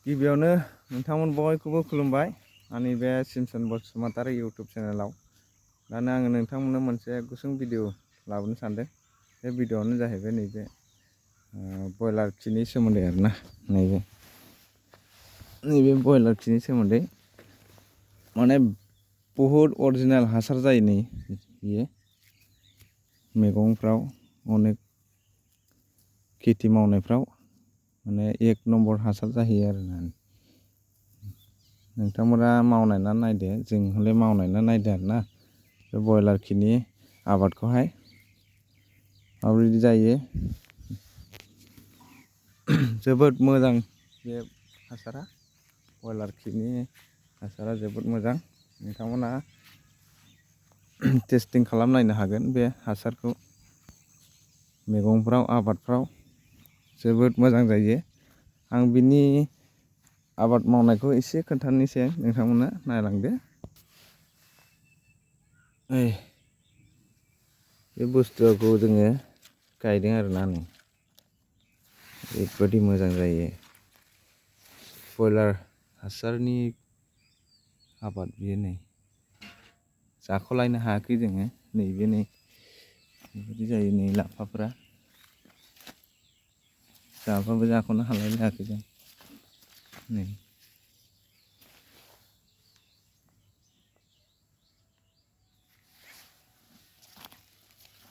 गिबियावनो नोंथांमोन बयखौबो खुलुमबाय आंनि बे सिमसन बसुमतारी इउटुब चेनेलाव। दानो आङो नोंथांमोननो मोनसे गुसुं भिडिअ लाबोनो सानदों। बे भिडिअआनो जाहैबाय नैबे बयलार खिनि सोमोन्दै आरोना। नैबे बयलार खिनि सोमोन्दै माने बहुद अरिजिनाल हासार जायो नै बियो मैगंफ्राव अनेक खेथि मावनायफ्राव माने एक नम्बर हासार जाहैयो आरोना। नोंथांमोना मावनायना नायदो, जों हले मावनायना नायदो आरोना। बे बयलार खिनि आबादखौहाय माबायदि जायो। जोबोद मोजां बे हासारा, बयलार खिनि हासारा जोबोद मोजां। नोंथांमोना टेस्टिं खालामनायनो हागोन बे हासारखौ। मैगंफ्राव आबादफ्राव जोबोद मोजां जायो। आं बिनि आबाद मावनायखौ एसे खोन्थानोसै, नोंथांमोना नायलांदो। बे बुस्थुखौ जोङो गायदों आरोना। नै ओरैबायदि मोजां जायो बयलार हासारनि आबाद। बियो नै जाख'लायनो हायाखै जोङो। नैबे नै बेबायदि जायो नै लाफाफ्रा, जाबाबो जाख'नो हालायनो हायाखै जों।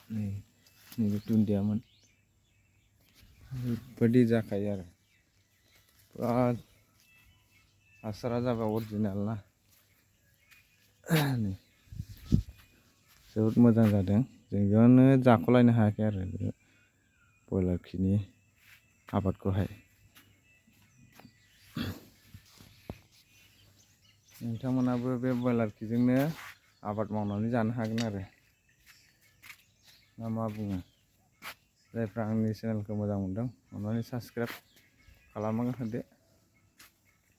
नै नैबे दुन्दियामोन, ओरैबायदि जाखायो आरो। बिराद हासारा जाबाय अरिजिनेल ना। नै जोबोद मोजां जादों। जों बेयावनो जाख'लायनो हायाखै आरो बे बयलार खिनि आबादखौहाय। नोंथांमोनाबो बे बयलार खिजोंनो आबाद मावनानै जानो हागोन आरो। ना मा बुङो? जायफ्रा आंनि चेनेलखौ मोजां मोनदों अन्नानै साबस्क्राइब खालामना होदो,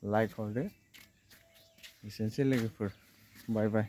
लाइक हरदो। एसेनोसै लोगोफोर, बाय बाय।